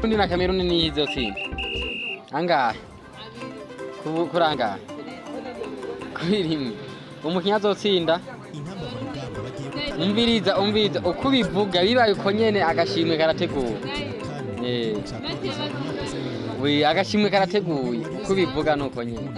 Burundi na Cameroon niyo izotsinda angahe? Kuri angahe? Kuri rimwe. Umukinnyi azotsinda? Intamba mu rugamba bagiye gutanga. Umviriza, umviriza uko ubivuga, bibaye uko nyene, agashimwe karateguwe. We, agashimwe karateguye, uko ubivuga nuko nyene.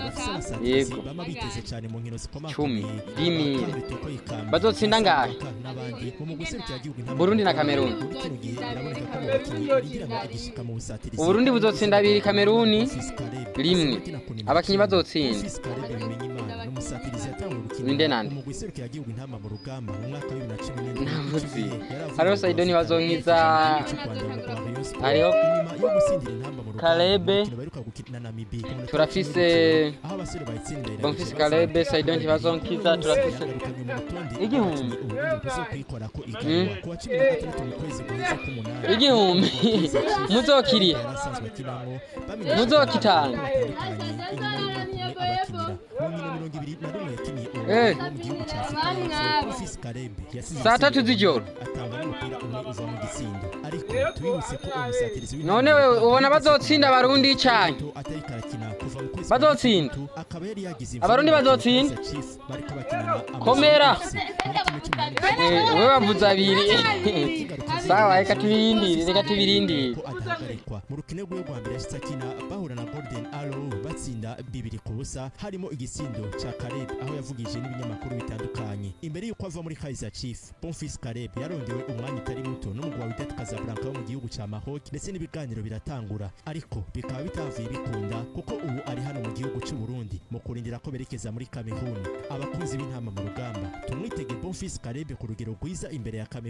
Yego. Bama biteze cyane mu nkino 10 zikomakomeye. 10 000. Bazotsinda angahe? N'abandi mu guserukira igihugu Intamba Burundi na mu rugamba. Cameroon. Muri kino gihe biraboneka ko mu bakinnyi barindiranywe igishika mu busatirizi. Uburundi buzotsinda abiri, Cameroon Bonfils Caleb, rimwe. asanzwe akina ku nimero Abakinyi 10. bazotsinda. Bonfils Caleb Bimenyimana ni umusatirizi yatanguye gukina Ninde nande? mu mugwi iserukiragihugu Intamba mu rugamba mu mwaka wa 2017. Ntamuzi. Ico gihe yaravuye Hariho mu Saidoni Rwanda, Bazonkiza. mu gihugu c'u Rwanda mu mugwi wa Rayon Sports. Hariho Inyuma yo gutsindira Intamba mu rugamba Caleb. mu mukino baheruka gukina na Namibia ku munota Turafise w'icumi aho abasore bayitsindira. Bonfils Caleb, Saidoni Ntibazonkiza, turafise Yagarukanywe mu rutonde 1000. abakinyi Uburundi buzokwikorako iganwa ku wa 16 mu kwezi guheze k'umunani. 1000 muzokiriha? Yari asanzwe akinamwo bamenyesha Muzokitanga? ko batandukanye inyuma y'umwaka umwe abakinira mu nkino 21 yakiniye uwo mu gihugu ca Afrika y'Epfo. Bonfils Caleb yasize Saa tatu igisindo z'ijoro. atanga n'umupira umwe uva mu gitsindo, ariko tubibutse ko umusatirizi None wewe ubona bazotsinda Abarundi canke? atariko arakina kuva mu kwezi kwa Bazotsinda? gatandatu, akaba yari yagize Abarundi imvune mu bazotsinda? Kaizer Chiefs bariko bakinana Amazon Komera. FC muri 1/8. We bavuze abiri. Sawa, reka tubirindire, reka tubirindire. Ko adahagarikwa mu rukino rwe rwa mbere yashitse akina bahura na Golden Arrow batsinda 2-0, harimo igitsindo ca Caleb aho yavugije n'ibinyamakuru bitandukanye. Imbere y'uko ava muri Kaizer Chiefs, Bonfils Caleb yarondewe umwanya utari muto n'umugwi wa Wydad Casablanca wo mu gihugu ca Maroc, ndetse n'ibiganiro biratangura, ariko bikaba bitavuye bikunda kuko ubu ari hano mu gihugu c'u Burundi mu kurindira ko berekeza muri Cameroon. Abakunzi b'Intamba mu rugamba, tumwitege Bonfils Caleb ku rugero rwiza imbere ya Cameroon.